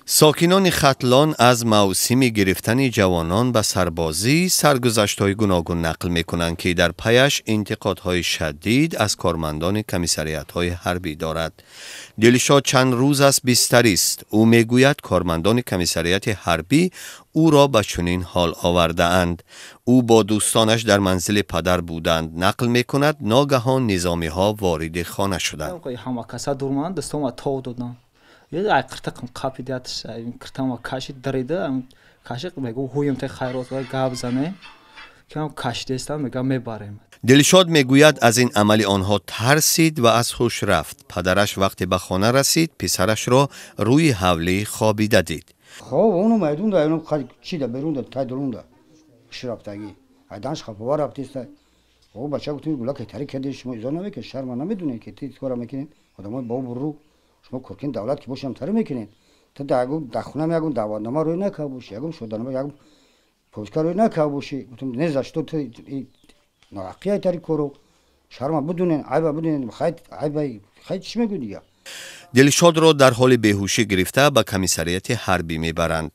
Сокинони Хатлон аз мавсими гирифтани ҷавонон ба сарбозӣ саргузаштҳои гуногун нақл мекунанд, ки дар паяш интиқодҳои шадид аз кормандони комиссариятҳои ҳарбӣ дорад. Дилшод чанд рӯз аст бистарист. Ӯ мегӯяд, кормандони комиссарияти ҳарбӣ ӯро ба чунин ҳол овардаанд. Ӯ бо дӯстонаш дар манзили падар буданд. Нақл мекунад, ногаҳон низомиҳо вориди хона шуданд. Ҳама каса дурманд, дастонма тов додам. Ай қиртақам қапидиятш, киртама кашид, дарида, кашид, мегӯ ҳуем те хайрот вай гап зане, кам кашидестам, мега мебарем. Дилшод мегӯяд, аз ин амали онҳо тарсид ва аз ҳуш рафт. Падараш вақте ба хона расид, писарашро рӯи ҳавлӣ хобида дид. Хоб, ону майдунда, ону чида берунда, тай дурунда, ширафтагӣ. Айданш хафова рафтеста. О, бача гуфтем, гула ки тари кардед, шумо изо намекунед, шарма намедунед, ки ти кора мекунед, одамои бобурру. Шумо коркин давлат ки бошам тари мекунед. Та дар хонам ягон даъватнома рӯй накард бошӣ, ягон шоданома, ягон повестка рӯй накард бошӣ. Гуфтем, не за что ты ноҳаққия тари коро. Шарма бидунед, айба бидунед, хай айба, хай чӣ мегӯ дига? Дилшодро дар ҳоли беҳушӣ гирифта ба комиссарияти ҳарбӣ мебаранд.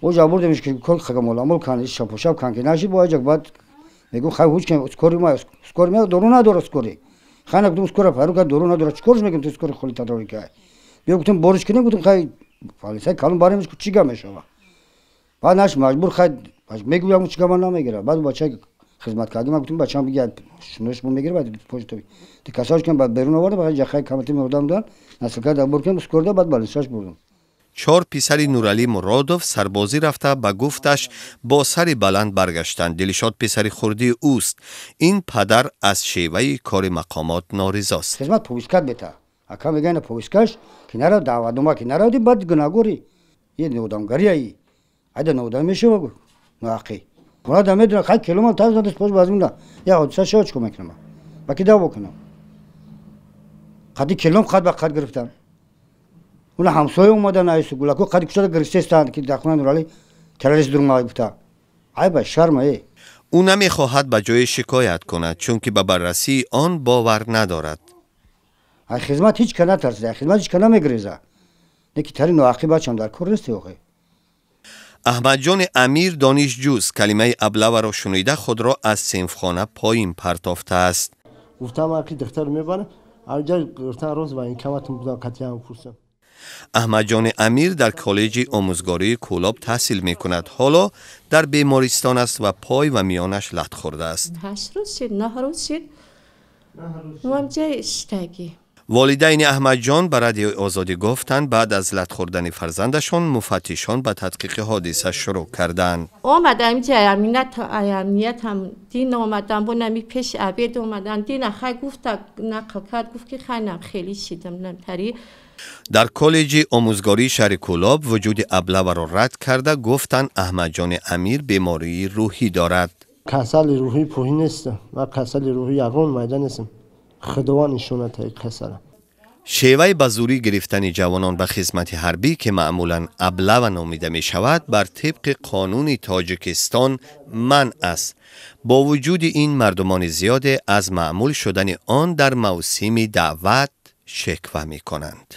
Оҷа бурдемш ки кор хагамоламол кан, шапошап кан ки наши, бо аҷак баъд мегӯ хай ҳуч кан скорый ма, скорый ма дору надора скорый. Хай нагуфтем, скорый файру кар дору надора, чӣ корш мекунем ту скорый холи тадорӣ кай. Биё гуфтем, бориш кунем, гуфтем, хай полисай калон баремш ку чӣ гап мешава. Баъд наш маҷбур хай мегӯям, чӣ гап намегира. Баъд бача хизмат кардем, гуфтем, бачам бигя шунош мо мегира, баъд пошто. Ти касош кан баъд берун овардем, баъд ҷахай камати меодам дан, носилка дар бор кунем, скорый да баъд балисаш бурдем. Чор писари Нуралӣ Муродов сарбозӣ рафта, ба гуфташ, бо сари баланд баргаштанд. Дилшод писари хурдии ӯст. Ин падар аз шеваи кори мақомот норизост. Хизмат повесткат бета. Ака мегӯянд, на повесткаш ки нарав, даъватнома ки наравди, баъд гунаҳгорӣ. Е ноодамгарияи. Айда ноодам мешава ноҳаққӣ. Хона да медонам, хай киломам таз надост, пош базмина. Я ҳодиса шава, чӣ кор мекунам? Ба ки даъво кунам? Қади килом қад ба қад гирифтам. Уна ҳамсоя омадан айсу гулако қади кушода гирифтестанд, ки дар хона Нуралӣ террорист дурума гуфта. Айба шарма е. Ӯ намехоҳад ба ҷое шикоят кунад, чунки ба баррасии он бовар надорад. Ай хизмат ҳеҷ ка натарсида, ай хизмат ҳеҷ ка намегиреза. Не ки тари ноҳаққӣ бачам дар кор нести охе. Аҳмадҷони Амир донишҷӯст. Калимаи облаваро шунида, худро аз синфхона поин партофтааст. Гуфтам, ки духтар мебарам, анҷа гуфтан рост военкоматам будам, қатъиян пурсам. Аҳмадҷони Амир дар коллеҷи омӯзгории Кӯлоб таҳсил мекунад. Ҳоло дар бемористон аст ва пой ва миёнаш лат хӯрдааст. 8 рӯз шид, 9 рӯз шид, ҳамҷа иштагӣ. Волидайни Аҳмадҷон ба Радиои Озодӣ гуфтанд, баъд аз лат хӯрдани фарзандашон муфаттишон ба тадқиқи ҳодиса шурӯъ карданд. Омадам инҷа, амният ҳам дин омадан, бо нами пеш обед омадан, дина хай гуфта, нақл кард, гуфт ки хай нам хеле шидам намтари. Дар коллеҷи омӯзгории шаҳри Кӯлоб вуҷуди облаваро рад карда, гуфтанд, Аҳмадҷони Амир бемории рӯҳӣ дорад. Касали рӯҳӣ пӯҳӣ нестам ман, касали рӯҳӣ ягон майда нестам, худованд нишонат касала. Шеваи ба зӯрӣ гирифтани ҷавонон ба хизмати ҳарбӣ, ки маъмулан облава номида мешавад, бар тибқи қонуни Тоҷикистон манъ аст. Бо вуҷуди ин, мардумони зиёде аз маъмул шудани он дар мавсими даъват шиква мекунанд.